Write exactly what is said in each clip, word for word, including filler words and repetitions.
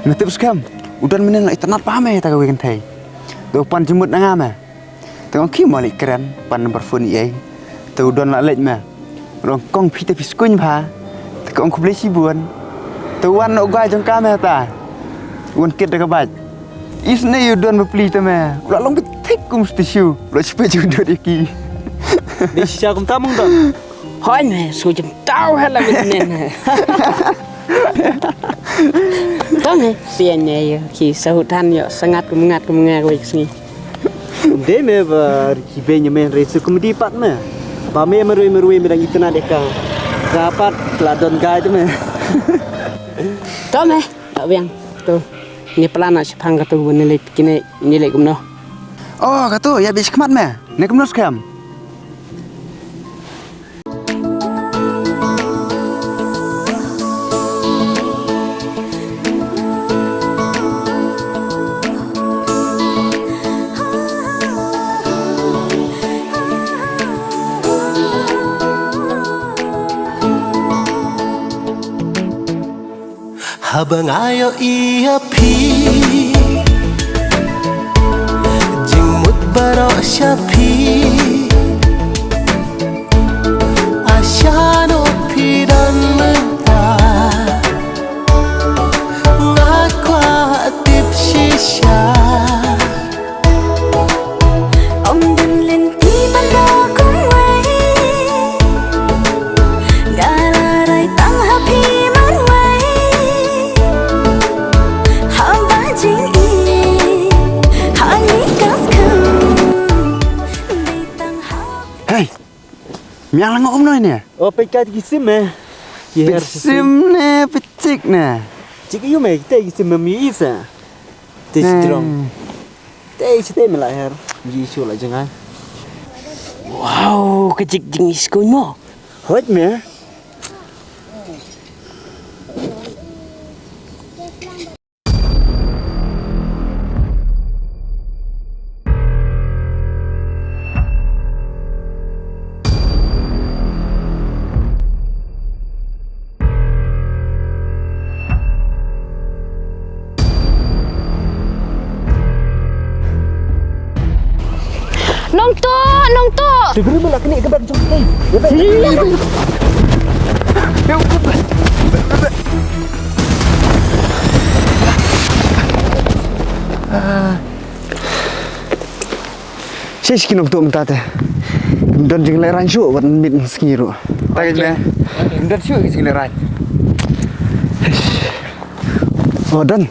Me tip skhem, u Don mynne la itynnad bha me ïa kata kawei ka kynthei. Te u pan jingmut na nga me. Te ong ki mo leit kren, pan number phone ïa i. Te u Don la leit me. Ong kong phi te phi skuiñ bha. Te ka ong khublei shibun. Te u wan u guy jong ka me ta. U wan kit da ka bike. Isynei u Don bapli te me. U la long beit thik kum stu shu. U la shu peit u Don ïa ki. Dei shisha kumta mo Don. Hooid me, shu jam tau ha la beit men. Tang he, sian ne yo, ki sahut than yo, sangat kum ngat kum nga wei sngi. Dei me ba ki beiñ me re su kumdi pat me. Ba me marwei marwei me dang itynnad ïa ka. Ka pat la don guy te me. To me, la biang. To. Ni plan na shaphang ka to ne lei kine, ni lei kumno. Oh, ka to, ïa bishkmat me. Ne kumno skhem. Haba nga ïohi ïa phi, jingmut baroh sha phi. Asha no phi don mynta, nga kwah tip shisha. Ong dun lynti ban da kumwei, nga la rai tang ha phi marwei. Haba jingïeit ha ngi ka skhem, dei tang ha. Hey, miang la nga um noi ne. Oh, peit ka ki sim me. Ki her sim ne, peit chik ne. Chik yu me, te ki sim me mi isa. Te strong. Te ïa te me la her. Ji shu la jngai. Wow, ka jik jing is ko mo. Hot me. Nongtuh, nongtuh. Te guru mala kini ke bag jong te. Shish ki nongtuh mynta te. Don jinglehraiñ shuh wat miet sngi ruh. Tang ne. Don shuh ki jinglehraiñ. Oh, don.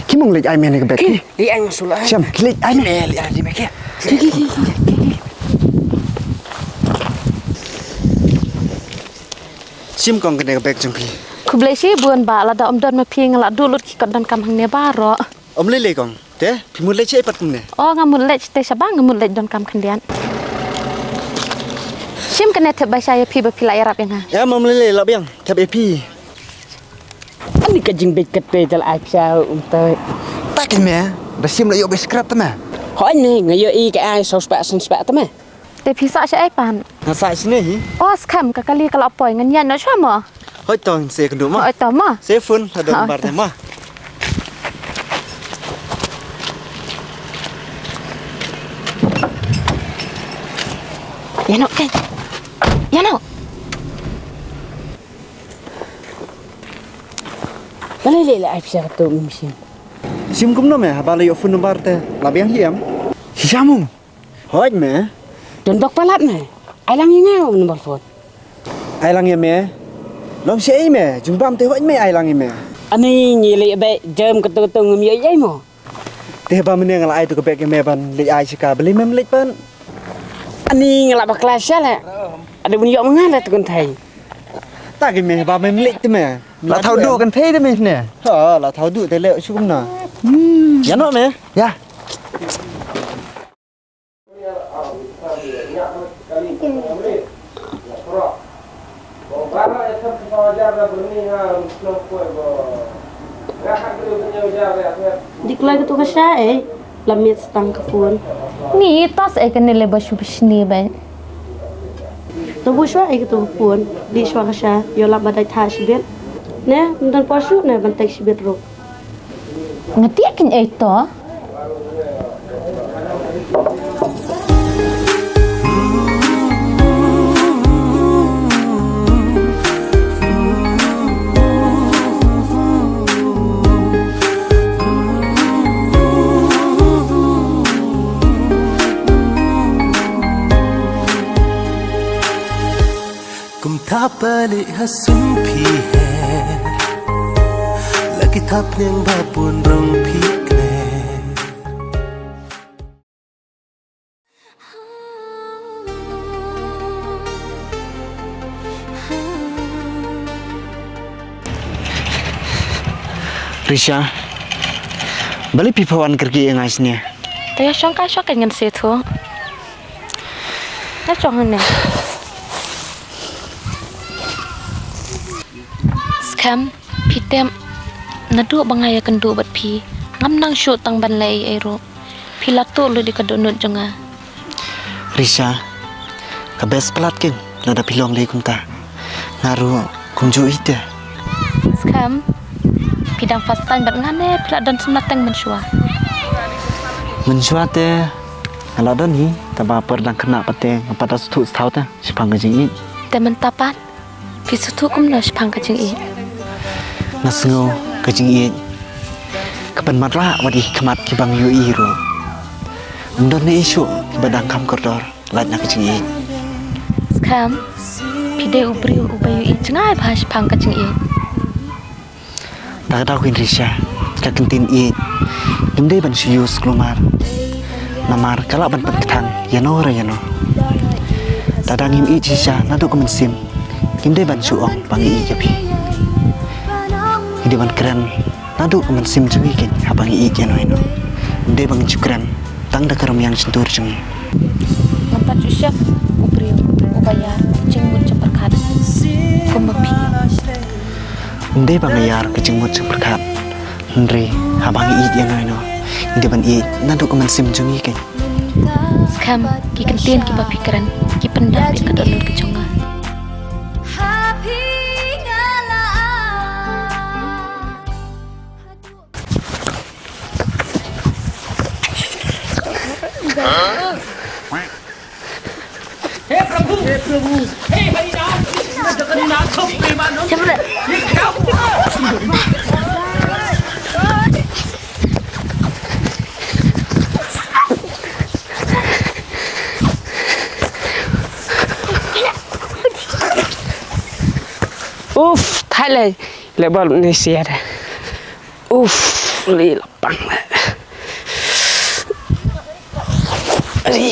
Ki mong leit ai me ne ka bag ki. Leit ai sula. Sham, ki leit ai me. Leit ai me ki. Ki, ki, ki, ki, ki. Shim kong kane ka bag jong phi. Khublei shibun ba lada ym don ma phi nga la duh lut ki kot donkam hangne baroh. Ym lei lei kong. Te, phi mut leit shaei pat kumne? Oh, nga mut leit te shabar, nga mut leit donkam khyndiat. Shim kane thep ba shai ïa phi ba phi la ïarap ïa nga. Em, ym lei lei, la biang, thep ïa phi. Ani ka jingbit kat te jal ai pisa um te. Ta kin me, da shim la ïoh ba scrap te me. Hoi ne, nga ïohi ka ai saw spah san spah te me. Te phi sah shaei pat? Nga sah shane hi. Oh, skhem ka kali ka la poi ngan ïaid noh shuwa mo. Hoi tong se kynduh mo. Hoi tong mo. Se phone ha don bar te mo. Ïa noh ke. Ïa noh. Balei lei lei ai pisa ka tu machine. Sim kumno me, haba la ïoh phone number te la biang hi em? Shisha mo. Hooid me. Don bok palat me. Ai lang ïa nga u number phone. Ai lang ïa me. Long shaei me, jingbam te hooid me ai lang ïa me. Ani ngi leit beh jem katu katu ngam ïoh ei mo. Te ba mynne nga la ai tu ka bag ïa me ban leit ai sha ka, balei mem leit pat? Ani nga la bakla sha la. Ada bun ïoh ma nga la tu kynthei. Ta ki me ba mem leit te me. La thaw duh kynthei te me ne. Ha, la thaw duh te leh shu kumno. Ïa noh me. Ïa. Dei kloi katu ka sha ei, la miet tang ka phone. Ni tas ei kane le ba shu bishni ba. To bu shwa ei katu ka phone, dei shwa ka sha, ïoh lap ba dei tha shibit. Ne, ym don por shuh ne ban tek shibit ruh. Nga tiak kin ei to. Kum thap palik ha sum phi her. La ki thap niang ba pun rong phi kner. Risha, balei phi phawan kyrkieh ïa nga shisha? Te ïa shong ka shong ka ngan se thu. Nga shong hangne. Skhem, phi tip, naduh ba nga ïakynduh bad phi, ngam nang shuh tang ban leh ei ei ruh. Phi la tuh lut ïa ka dohnud jong nga. Risha, ka best palat kin, lada phi long lei kumta. Nga ruh kumjuh hi te. Skhem, phi dang first time bad nga ne phi la don samla teng mynshuwa? Mynshuwa te nga la don hi, tangba por dang khynnah pat te nga pat da sngewthuh sngewthaw te shaphang ka jingïeit. Te mynta pat phi sngewthuh kumno shaphang ka jingïeit? Nga sngew ka jingïeit ka pynmarlah wat ïa ki khmat kiba ngi ïohi ruh. Ym don ei ei shuh kiba dang kham kordor lait na ka jingïeit. Skhem, phi dei u briew uba ïohi jngai bha shaphang ka jingïeit. Ta ka daw keiñ Risha, ka kyntien ïeit ngim dei ban shu use kulmar. Namar ka lah ban pynkthang ïano re ïano. Lada ngim ïeit shisha naduh ka mynsiem, ngim dei ban shu ong ba ngi ïeit ïa phi. Ngi dei ban kren naduh ka mynsiem jong ngi keiñ haba ngi ïeit ïano ïano. Ngim dei ban shu kren tang da ka rymmiang shyntur jong ngi. Ngam pat shu shem u briew uba ïar jingmut jingpyrkhat kum ma phi. Ym dei ba nga ïar ka jingmut jingpyrkhat, hynrei haba ngi ïeit ïano ïano, ngi dei ban ïeit naduh ka mynsiem jong ngi keiñ. Skhem, ki kyntien kiba phi kren ki pyndap ïa ka dohnud ka jong nga. Uff, thale, le bal ni siar. Uff, li lapang le. Ani,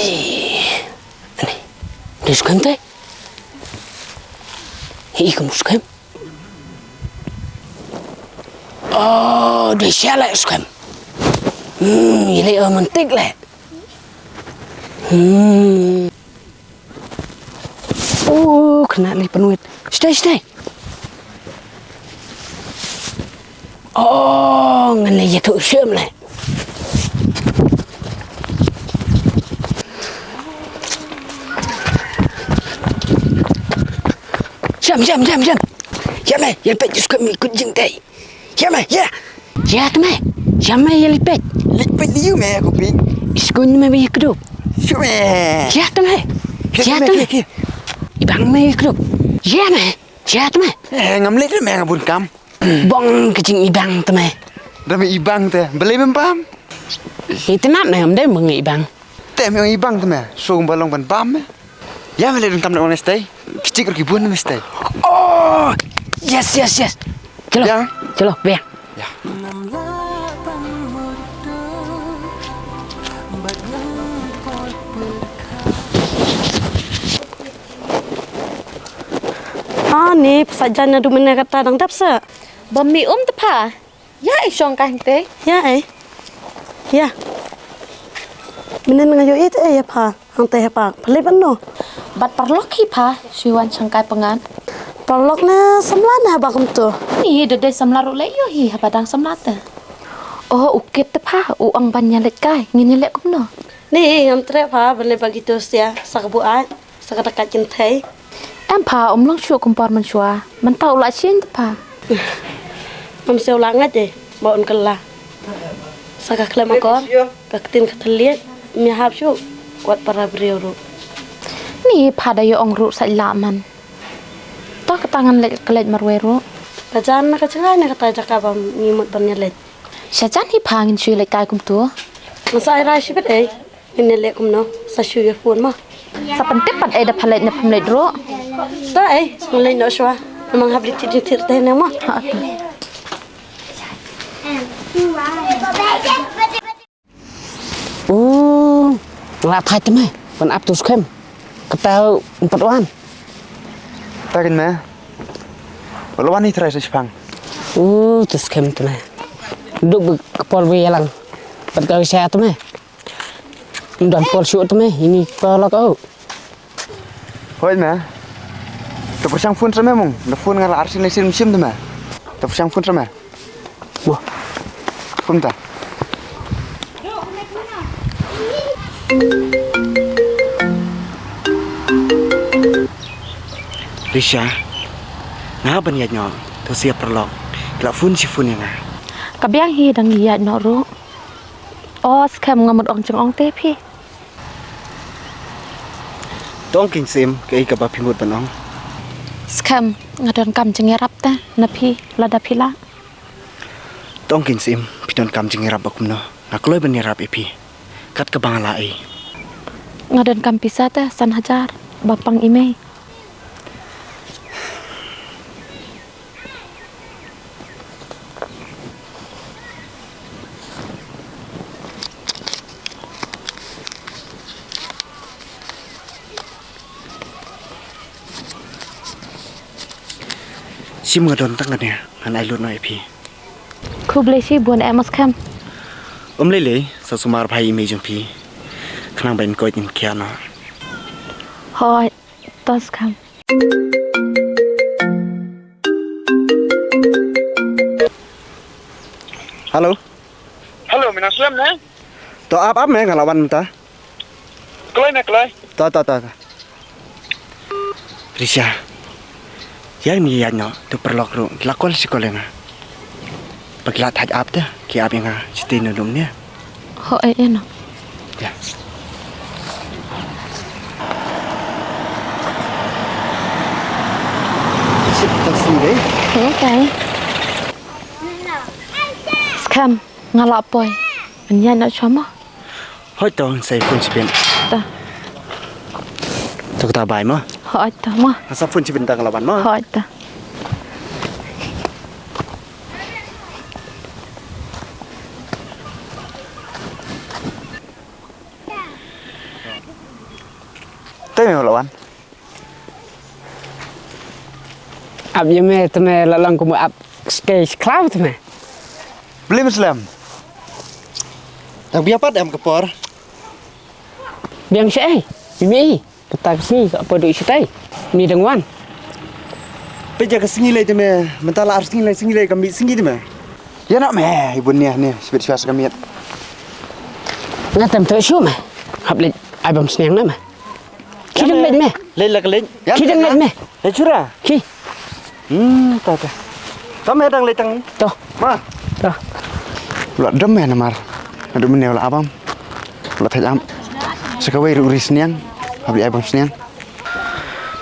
ani, dei skhem te. Hi, kum skhem. Oh, dei sha le skhem. Hmm, ile o mantik le. Hmm. Oh, kena ni penuit. Stay, stay. Oh, ngan le jatuh syem le. Jam, jam, jam, jam. Jam eh, yang tak just kami ikut jing tai. Jam eh, ya. Ya tu meh. Jam eh ya lipet. Lipet dia meh aku pin. Iskun meh bi kedup. Jam eh. Ya tu meh. Ya tu meh. Ibang meh kedup. Ya meh. Ya tu meh. Eh, ngam leh meh ngabun kam. Bong ka jingibang te meh. Dame ibang te, balei mem pam? Ite nap ne ngam dei meng ibang. Te mem ibang te meh, so kumba long ban pam meh. Ya meh le dun kam le wan stay. Kichik ru ki bun meh stay. Oh, yes, yes, yes. Chalo. Ya. Chalo, beng. Ya. Ani, pasa jan naduh mynne kata dang dap sa. Ba mi um te pha. Ya, i shong ka hangte. Ya, eh. Ya. Mynne nga ïohi te, eh, ya pha. Hangte ha pha. Pha leit ban no? Bad paralok hi pha. Shu wan shang kai pyngan. Paralok ne samla ne haba kumto? Ni, da dei samla ruh leh ïohi haba dang samla te. Oh, u kit te pha. U ong ban ïaleit kai. Ngin ïaleh kumno? Ni, ngam treh pha, ban leh ba kito sia, sa ka buaid, sa ka dakat kynthei. Em pha, um long shuh kum por mynshuwa, mynta u la sien te pha. Ngam siew la ngait eh, ba un kylla. Sa ka khlem akor, ka ktien ka thylliej, ym ïahap shuh wat para briew ruh. Ni pha da ïa ong ruh sait lah man. To kata ngan leit ka leit marwei ruh. Ka jan na ka jngai na kata jaka ba ngi mut ban ïa leit. Sha jan hi pha ngin shu leit kai kumto. Ngan sa ai rai shibit ei. Ngin ïa leh kumno, sa shu ïa phone ma. Sa pyntip pat ei da pha leit ne pham leit ruh. To ei, ngin leit noh shuwa. Namar hap leit thied jingthied te ne ma. Ha, okay. U, la thait te me, ban ap tu skhem. Kata em pat wan. Ta kin me. Ula wan ni trai sa shipang. U, tu skhem te me. Duk be kepol be yalang. Pat ka sha te me. Don pol shu te me, ini ka lak au. Hoi me. Te pyrshang phone sa me mung. Te phone nga la arsien leit sien shim te me. Te pyrshang phone sa me. Mo. Phone ta. Risha. Nga ban ïaid noh. To sia paralok. La phone shi phone ïa nga. Ka biang hi dang ïaid noh ruh. O, skhem nga mut ong jingong te phi. Tong kin sim, kaei kaba phi mut ban ong. Skhem, nga donkam jingïarap te, na phi, lada phi lah. Tong kin sim, phi donkam jingïarap ba kumno. Nga kloi ban ïarap ïa phi. Kat kaba nga lah ei. Nga donkam pisa te, san hajar, ba pang i mei. Shim nga don tang kane, ngan ai lut noh ïa phi. Khublei shibun eh, Maskhem. Um lei lei, sa sumar bha ïa i mei jong phi. Khnang ba in koit in khia noh. Hooid. To skhem. Hello. Hello, mynta slem ne? To ap ap me, nga la wan mynta. Kloi ne kloi? To, to, to, to. Risha. Ïa ngi ïaid noh, to paralok ruh, ki la call shi call ïa nga. Ba ki la thait ap te, ki ap ïa nga, shatei na dum ne. Hooid, eh, eh, noh. Ïa. Shit, tang sini dei. Okay. Skhem, nga la poi. Ïa noh shuwa mo. Hooid to, sa phone shibit. To. To kata bye mo. Hooid to mo. Sa phone shibit tang la ban mo. Hooid to. Te me la wan. Ap ïa me te me la long kum ap skei sklaw te me. Blim slem. Tang biang pat em ka por. Biang shaei. Ïa me. Kata ka sngi ka poi dei shatei. Ni dang wan. Peit ïa ka sngi lei te me, mynta la ar sngi lei sngi lei ka miet sngi te me. Ïa noh me, i bun nia ne, sibit shuwa sa ka miet. Nga tam to shu me. Hap leit ai bam sniang na me. Ki dang leit me. Leit la ka leit. Ki dang leit me. Leit shura. Ki. Hmm, ta ta. Ta me dang leit tang ni. To. Ma. To. La dam me namar. Adu mene la abam. La thaj am. Sa kawei ruh ri sniang. Hap ri ai bam sniang.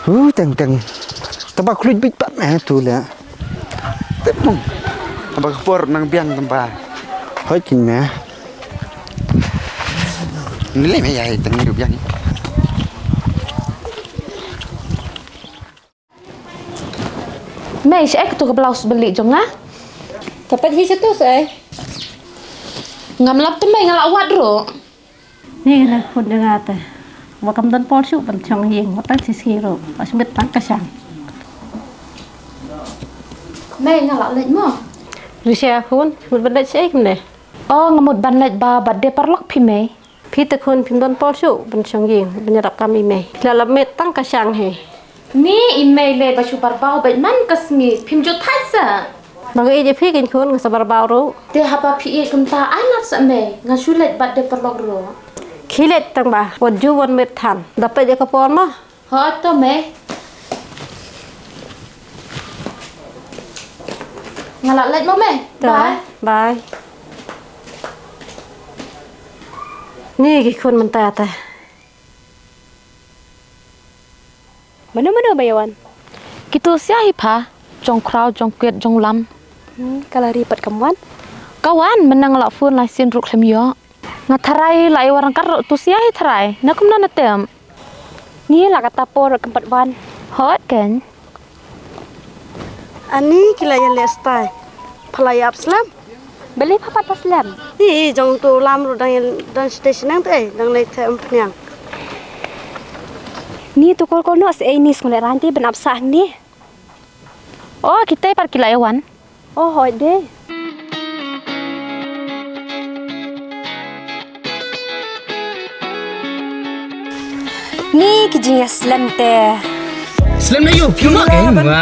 Hu teng teng. Taba khluit bit pat me tu le. Tep mong. Taba ka por nang biang taba. Hoi kin me. Ni le me ïa teng ni biang. Mei, shaei katu ka blouse ba lieh jong nga? Ka peit hi shatu shaei. Ngam lap te mei, nga la wad ruh. Ni na khun jong nga te. Ba kam don por shuh ban shong ïing, ba tang shi sngi ruh. Ba shu bit tang ka shang. Mei, nga la leit mo. Risha khun, mut ban leit shaei kumne? Oh, nga mut ban leit ba birthday paralok phi mei. Phi te khun phim don por shuh ban shong ïing ban ïarap kam i mei. Phi la lap miet tang ka shang hi. Ni i mei lei ba shu barbaw bad man ka sngi phim ju thait sa. Ba nga ïeit ïa phi kein khun nga sa barbaw ruh. Te haba phi ïeit kumta ai lap sa mei nga shu leit birthday paralok ruh. Khie leit tang ba wat ju wan miet than da peit ïa ka por mo. Hooid to mei. Nga la leit mo mei. To, bye. Bye. Ni ki khun mynta te. Mano mano ba ïa wan? Kitu sha hi pha, jong Khraw, jong Kwiet, jong Lam. Hmm, ka la ri pat kam wan? Ka wan, mynne nga la phone lai sien ruh khlem ïoh. Nga tharai la ïa wan ryngkat ruh tu sha hi tharai, na kumno na tem. Ni la kata por ruh kam pat wan. Hooid kein. Ani ki la ïa leh stai. Pha la ïa ap slem. Balei pha pat pha slem? Hi jong tu Lam ruh dang ïa dang station nang te dang leit te em pniang. Ni tu kol kol no se ei ni sngule ran ti ban ap sah ni. Oh, kita pat ki la ïa wan. Oh, hoi de. Ni ki jingïaslem te. Slem na ïoh phi ma eng wa.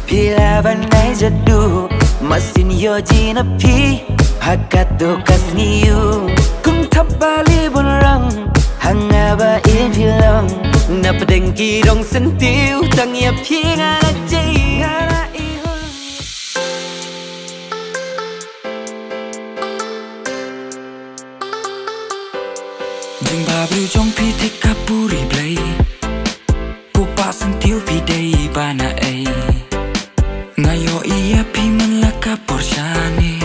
Phi la ban nai jadu masin yo jina phi. Hakat do kas ni yu. Kum thap bali bun rang. Hanga ba in phi long. Na pdeng ki rong sentiu tang ïa phi nga la jai. Nga la ihul. Jingbha briew jong phi thik ka puri blei. Pu pa sngewthuh phi dei ba na ei. Nga ïohi ïa phi man la ka por shane.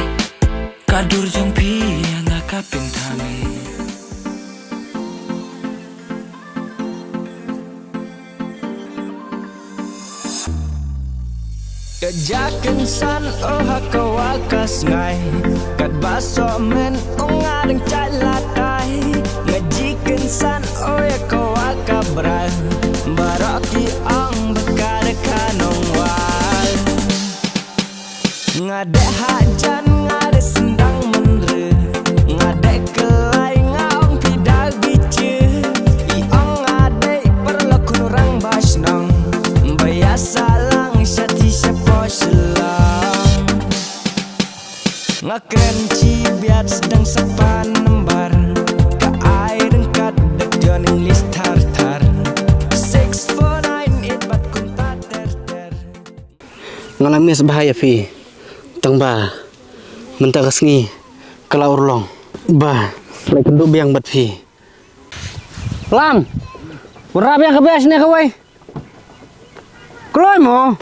Ka dur jong phi ïa nga ka pynthame. Ka jaka san o ha ka wa ka sngai. Kat ba so men o nga dang chai la tai. Nga ji kan san o ya ka wa ka brai. Barok ki ong ba ka da ka nong wai. Nga deh hajan, nga deh sendang menre. Nga deh kelai, nga ong pidal biche. I ong nga deh perlok nurang basnong. Baya salang syati syapo selang. Nga kren ci biat sedang sepan nembar. Ka ai rengkat dek jon English tar tar. Six four nine eight bat kunta ter ter. Nga la miss bha ïa phi. Tang ba mynta ka sngi ka la urlong ba la kynduh biang bad phi. Lam. Wanrah biang ka biang shane kawei. Kloi mo.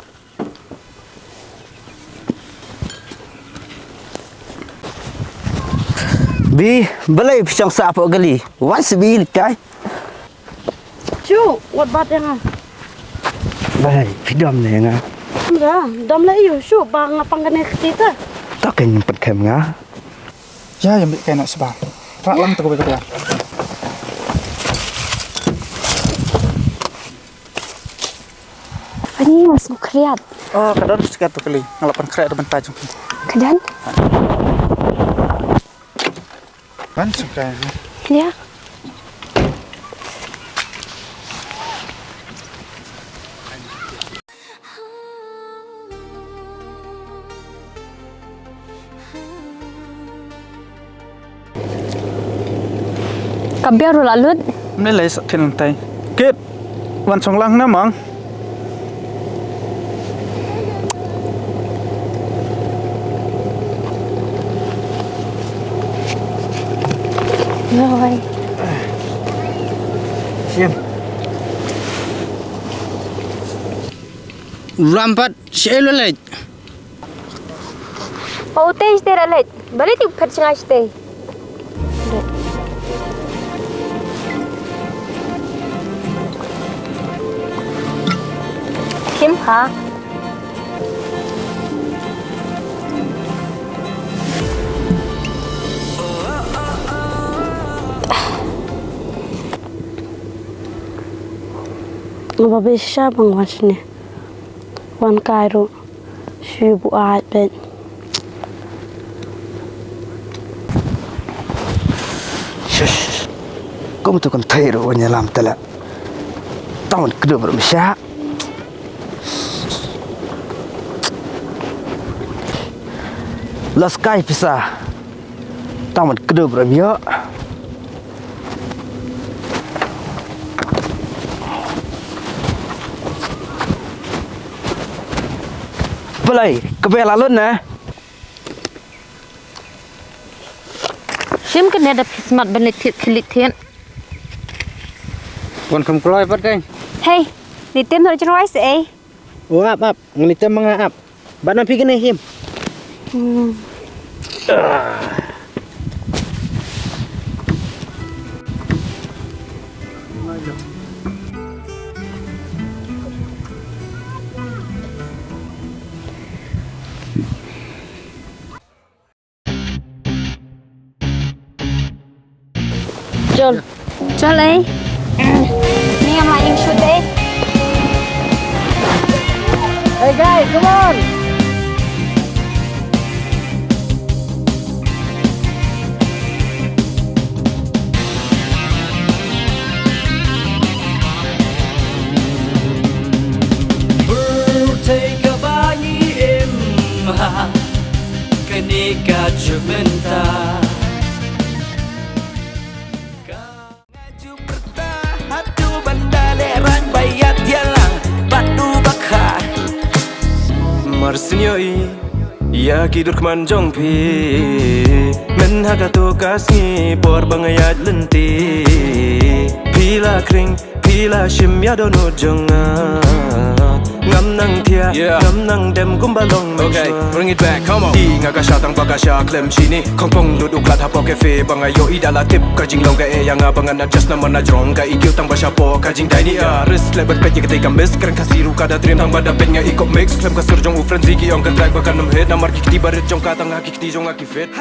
Bi, balei phi shong sah hapoh kali? Wan sha bi leit kai. Shu, wat bat ïa nga. Bai, phi dom ne nga. Nga dom leh ïa u shu ba nga pang kane kti te. Ta kein pynkem nga. Ïa, ïa mih kai noh sba. Rah lang te ko bai ka biang. Ani nga sngewkhriat. Oh, ka don sikat tu kali. Nga la pan khriat da bynta jong phi. Ka don. Ban sngewkhriat. Ïa. Ka biang ruh la lut. Mne lai sa thin tai. Kit. Wan song lang na mang. Noi. Siam. Rampat. Shi lolej. Pau te shi te lolej. Balik tu pet sengah shi te. Kim ha. Ba be sha bang wan shane. Wan kai ruh. Shu buaid bad. Shush. Kum tu kan thei ruh wan ïalam tala. Tang wan kdup ruh msha. Los kai pisa. Tang wan kdup ruh myo. Balai, ka bel alun na. Tim kane da phi smat ban leit thied khlieh thied. Wan kham kloi pat kai. Hei, ni tim hor jroi se ei. O ap ap, ngani tim ma nga ap. Bat na phi kane him. Hmm. Chal. Chal ei. Ni ngam lah ïeng shoot ei. Hey guys, come on. Pyrthei kaba ngi im ha kane ka jubenta. Ka nga ju pyrta haduh ban da lehrain ba ïaid ïalang bad u bakha. Mar sien ïohi ïa ki dur kman jong phi. Myn ha kato ka sngi por ba nga ïaid lynti, phi la khring, phi la shim ïa dohnud jong nga. Ngam nang thiah, yeah, ngam nang dem kumba long mynshwa. Okay, bring it back, come on. Dei nga ka shah tang ba ka shah khlem shini. Khongpong lut u khlad hapoh cafe ba nga ïohi da la tip. Ka jinglong ka eh ïa nga ba ngan adjust namar na jrong ka E Q tang ba shapoh ka jingdai ni. Yeah, risk leh ban peit ïa katei ka miss. Kren Khasi ruh ka da triem tang ba da peit nga i kop mix. Khlem ka sur jong u frenzy ki ong ka track ba kan ym hit namar ki kti barit jong ka tang ha ki kti jong nga ki fit.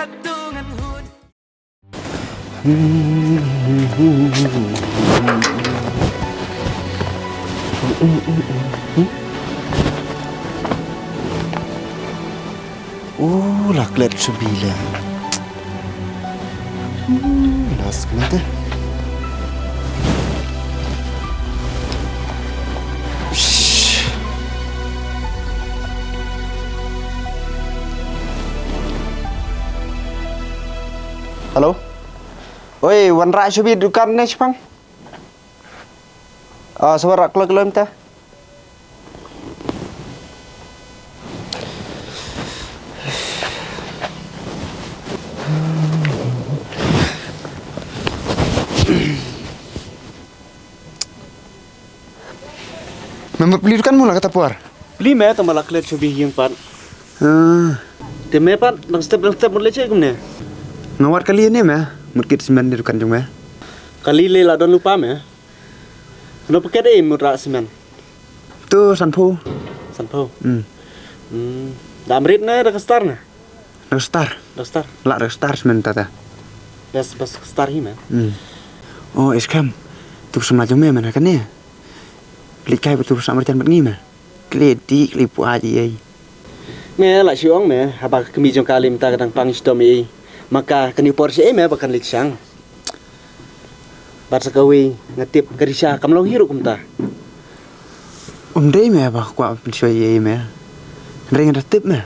U la klet sha bile. Las klet. Hello. Oi, wanrah shuh beit dukan ne shipang? Ah, sa wanrah kloi kloi mynta. Me mut plie dukan mo la kata por? Plie me, tang ba la klet shuh beit ïing pat. Ah. Te me pat, dang step dang step mut leit shaei kumne? Nga wad kali ne me, mut kit smen ne dukan jong me. Kali lei la don lypa me. Kano paket ei mut rah smen? To sanphew. Sanphew. Hmm. Hmm. Da mrit ne da ka star ne? Da ka star. Da ka star. Lah da ka star smen tata. Bas bas ka star hi me. Hmm. Oh, ïa skhem. To ka samla jong me mynta kane. Leit kai bad to ka samla jan bad ngi me. Kle di kle pua ji ei. Me lah shu ong me, haba ka kmie jong ka lei mynta ka dang pang shitom ei. Ma ka kane por shaei me ba kan leit shang. Bad sa kawei nga tip ka Risha kam long hi ruh kumta. Um dei me ba kwah pynshoi ei me. Hynrei nga da tip me.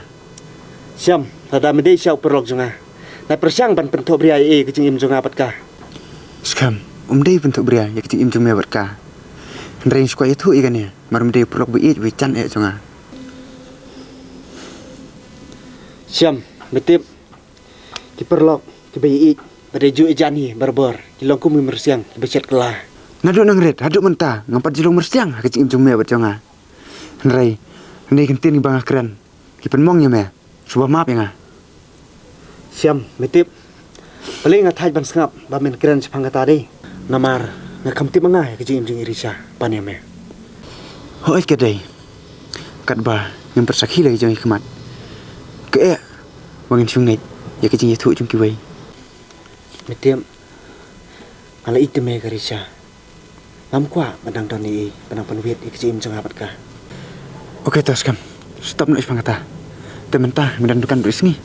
Shem, lada me dei sha u paralok jong nga, nga pyrshang ban pynthohbria ei ka jingim jong nga bad ka. Skhem, um dei pynthohbria ïa ka jingim jong me bad ka. Hynrei nga shu kwah ïathuh ïa kane, namar me dei u paralok ba ïeit ba jan eh jong nga. Shem, me tip, ki paralok kiba ïeit ba dei ju ïeit jan hi barabor ki long kum ki myrsiang kiba shet kylla. Naduh nangrit haduh mynta ngam pat ju long myrsiang ha ka jingim jong me bad jong nga. Hynrei, hynrei ki ktien kiba nga kren ki pynmong ïa me. Sngewbha map ïa nga. Shem, me tip, balei nga thait ban sngap ba men kren shaphang kata dei? Namar nga kham tip ma nga ïa ka jingim jong i Risha ban ïa me. Hooid ka dei. Katba ngim pat sakhi la ki jong ki khmat, ka eh ba ngin shu ngeit ïa ka jingïathuh jong kiwei. Me tip, nga la ïeit ïa me ka Risha. Ngam kwah ba dang don ei ei ba nang pynwit ïa ka jingim jong nga bad ka. Ok, to skhem. Stop noh shaphang kata. Te mynta me don dukan baroh sngi?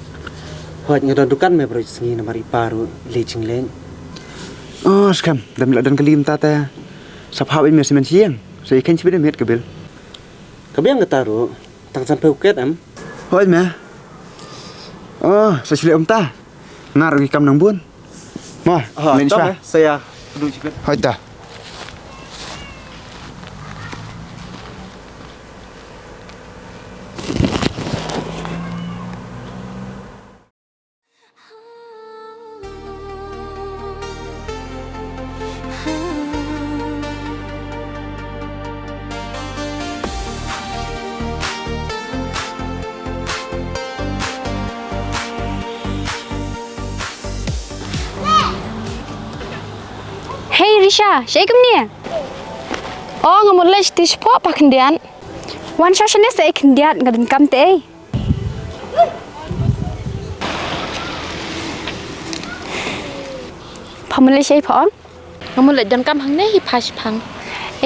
Hooid, nga don dukan me baroh sngi namar i pa ruh i leit jingleit. Oh skhem, da me la don kali mynta te sa phah bad me smen shi ïing. Sa ïa kheiñ shibit me ïa ka bil. Ka biang kata ruh, tang sanphew ket em? Hooid me. Oh, sa shu leh kumta. Nga ruh ngi kam nang bun. Ma, ha, leit to shwa. Me, sa ïa kduh shibit. Hooid ta. Sha, shaei kumne? O, nga mut leit shatei shapoh pha khyndiat. Wan sha shane sa ei khyndiat, nga donkam te ei. Pha mut leit shaei pha ong? Nga mut leit donkam hangne hi pha shipang.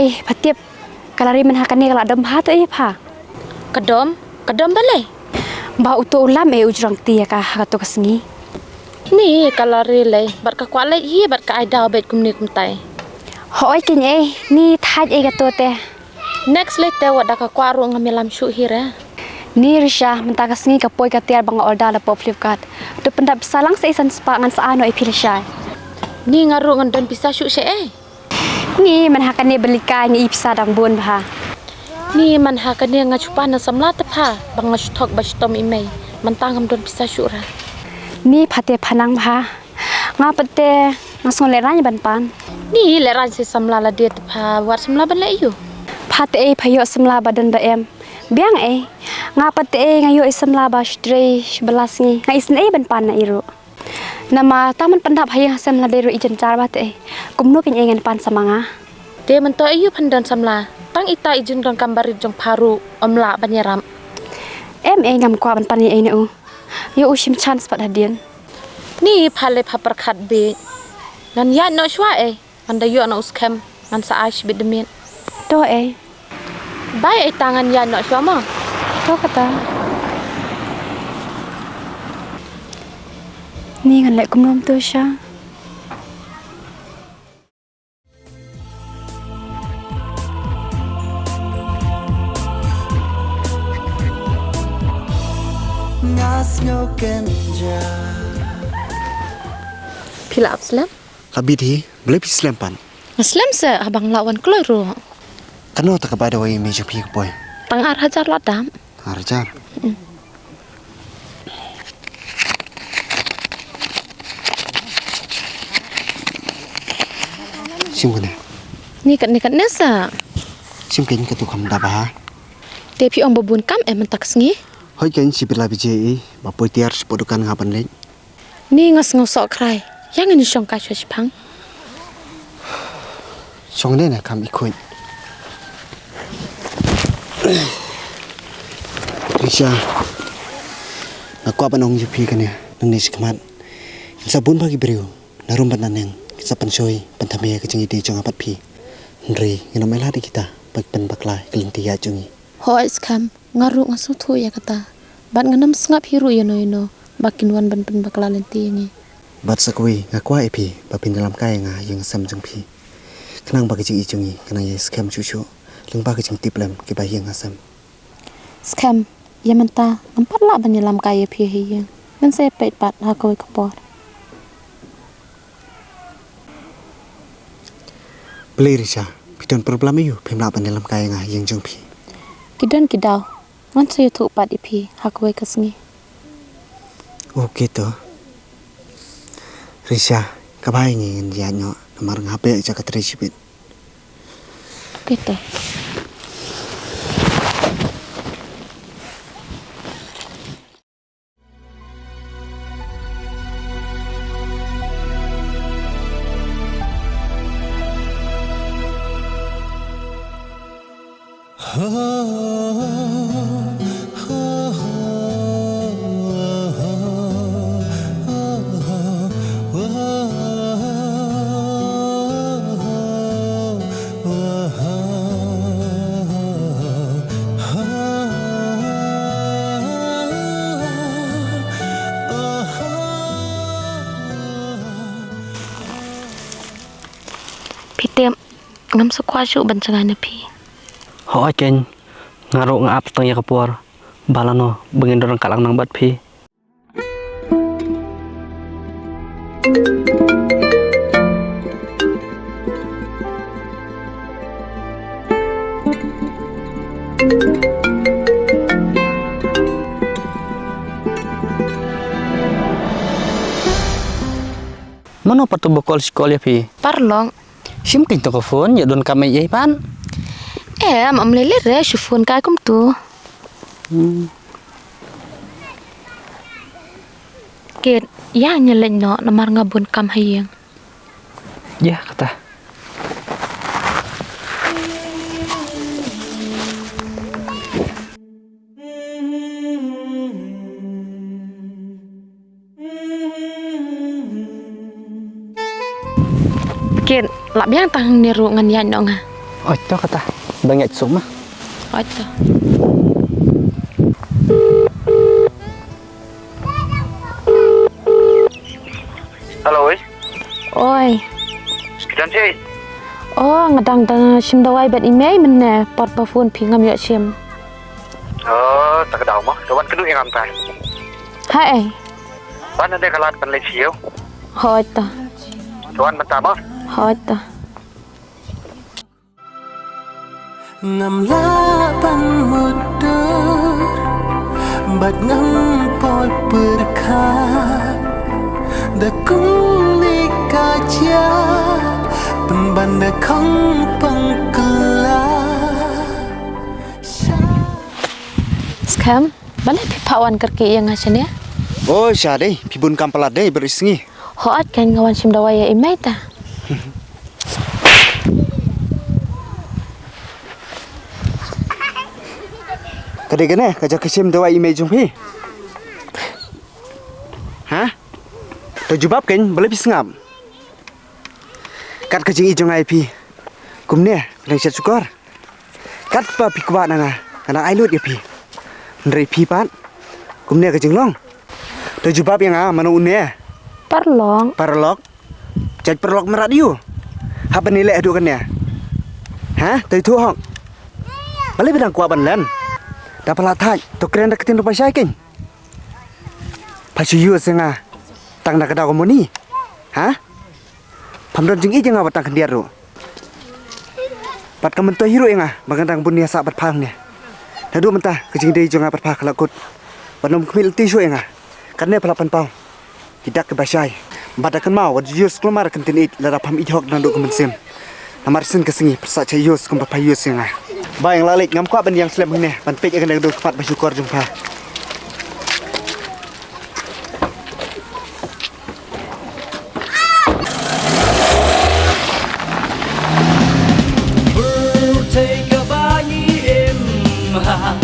Ei, pha tip. Ka lari mynha kane ka la dom bha to ei pha. Ka dom? Ka dom balei? Ba uto u lam ei u jrong kti ïa ka ha kato ka sngi. Ni ka lari lei, bad ka kwah leit hi, bad ka ai daw beit kumne kumtai. Hooid keiñ ei, ni thait ei kato te. Next leit te wat da ka kwah ruh ngam ïalam shuh hi re. Ni Risha, mynta ka sngi ka poi ka tiar ba nga order da pop Flipkart. To pyndap pisa lang sa i san spah ngan sa ai noh ïa phi lashai. Ni nga ruh ngan don pisa shuh shaei. Ni mynha kane ba leit kai nga i pisa dang bun bha. Ni mynha kane nga shu pan na samla te pha, ba nga shu thok ba shu tom i mei. Mynta ngam don pisa shuh re. Ni pha te pha nang bha. Nga pat te nga sngew lehraiñ ban pan. Ni lehraiñ se samla lade te pha, wat samla ban leh aiu? Pha te ei pha ïoh samla ba don ba em. Biang ei. Nga pat te ei nga ïoh i samla ba shu trei shu ba la sngi. Nga isynei ban pan na i ruh. Namar tang ban pyndap ha ïing ha sem lade ruh i jynjar ba te ei. Kumno keiñ ei ngan pan sa ma nga? Te mynta aiu phan don samla? Tang ita i jingdonkam barit jong pha ruh ym lah ban ïarap. Em ei, ngam kwah ban pan ei ei na u. Ïoh u shim chance pat hadien. Ni pha leh pha pyrkhat beit. Ngan ïaid noh shuwa ei. Ngan da ïoh noh u skhem, ngan sa ai shibit da miet. To ei. Bye ei, ta ngan ïaid noh shuwa mo. To kata. Ni ngan leh kumno to Sha? Nga sngew kynja. Phi la ap slem? La bit hi, balei phi slem pat? Nga slem se, haba nga la wan kloi ruh. Katno ta ka bai dawai me jong phi ka poi? Tang ar hajar la dap. Ar hajar? Mm. Shim kane. Ni katne katne sa. Shim kane, katu kham da ba ha. Te phi ong ba bun kam em mynta ka sngi? Hooid kane, shi phi la bije i, ba poi tiar shapoh dukan nga ban leit. Ni nga sngew soh krai. Ïa ngin shong kai shuwa shipang. Shong ne na kam i khuid. Risha. Nga kwah ban ong ïa phi kane, nangne shakhmat. Ngin sa bun bha ki briew na rum bad na neng, kin sa pynshoi pynthame ïa ka jingïadei jong nga bad phi. Hynrei ngin ym ailad ïa kita ba kin pynbakla ïa ka lynti ïaid jong ngi. Hooid skhem, nga ruh nga sngewthuh ïa kata. Bad ngan ym sngap hi ruh ïano ïano ba kin wan ban pynbakla lynti ïa ngi. Bad sa kawei, nga kwah ïa phi ba phin ïalam kai ïa nga ha ïing ha sem jong phi. Khnang ba ka jingïeit jong ngi kan nang ïai skhem shuh shuh lyngba ka jingtip lem kiba ha ïing ha sem. Skhem, ïa mynta ngam pat lah ban ïalam kai ïa phi ha ïing. Ngan sa ïa peit pat ha kawei ka por. Balei Risha, phi don problem aiu phim lah ban ïalam kai ïa nga ha ïing jong phi? Ki don ki daw, ngan sa ïathuh pat ïa phi ha kawei ka sngi. Okay to. Risha, ka bha ïa ngi, ngin ïaid noh namar nga hap beh ïa ka trei shibit. Okay to. Phi tip, ngam sa kwah shuh ban jngai na phi. Hooid keiñ, nga ruh nga ap tang ïa ka por ba lano ba ngin don ryngkat lang nang bad phi. Mano pat tu ba call shi call ïa phi? Paralok. Shim keiñ to ka phone, ïa don kam ei ei pat. Em, ym lei lei re, shu phone kai kumtu. Hmm. Kit, ïa ngi leit noh, namar nga bun kam ha ïing. Ïa, kata. Kit, lah biang tang ne ruh ngan ïaid noh nga. Oi to kata, ba ngi ïaid suk ma. Oi to. Hello, oi. Oi. Ki don shi? Oh, nga dang da shim dawai bad i mei mynne, por ba phone phi ngam ïoh shim. Oh, ta ka daw mo. To wan kynduh ïa nga mynta. Haei. Wan hynda ka lad ban leit sha ïew. Hooid to. To wan mynta mo. Hooid to. Ngam lah ban mutdur bad ngam poi pyrkhat da kumne ka jia pynban da khong pang kylla. Skhem, balei phi phah wan kyrkieh ïa nga shane? Oh, sha dei, phi bun kam palat dei, bad i sngi. Hooid kan nga wan shim dawai ïa i mei ta. Ka dei kane, ka jaka shim dawai i mei jong phi. Ha? To jubab kan, balei phi sngap. Kat ka jingïeit jong nga ïa phi. Kumne, ka dang shet shukor. Katba phi kwah na nga, nga nang ai lut ïa phi. Hynrei phi pat, kumne ka jinglong. To jubab ïa nga, mano une? Paralok. Paralok? Jait paralok mrad ïa u. Hap ban ïaleh haduh kane. Ha? To ïathuh hok. Balei ba dang kwah ban len? Da phi la thait, to kren da ka ktien ruh ba shai kein. Pha shu use ïa nga tang da ka daw ka moni. Ha? Pham don jingïeit ïa nga wat tang khyndiat ruh. Bad ka myntoi hi ruh ïa nga ba nga dang bun ïa sah bad pha hangne. Naduh mynta ka jingdei jong nga bad pha ka la kut. Bad ym khmih lynti shuh ïa nga. Katne pha la pynpaw ki dak kiba shai. Bad da kynmaw wat ju ïohsngew khlem ar ka ktien ïeit lada pham ïeit hok naduh ka mynsiem. Namar shisien ka sngi pyrshah sha ïohsngew kumba pha ïohsngew ïa nga. Ba ïa nga la leit, ngam kwah ban ïeng slem hangne ban peit ïa kane ka dor khmat ba shukor jong pha. Pyrthei kaba ngi im ha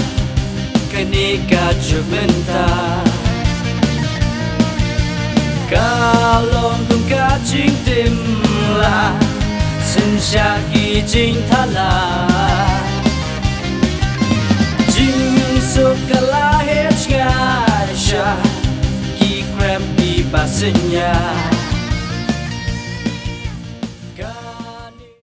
kane ka jubab mynta ka long kum ka jingtim la shisha ki jingthala. Jingsuk ka la heh sha ki krem kiba synñia.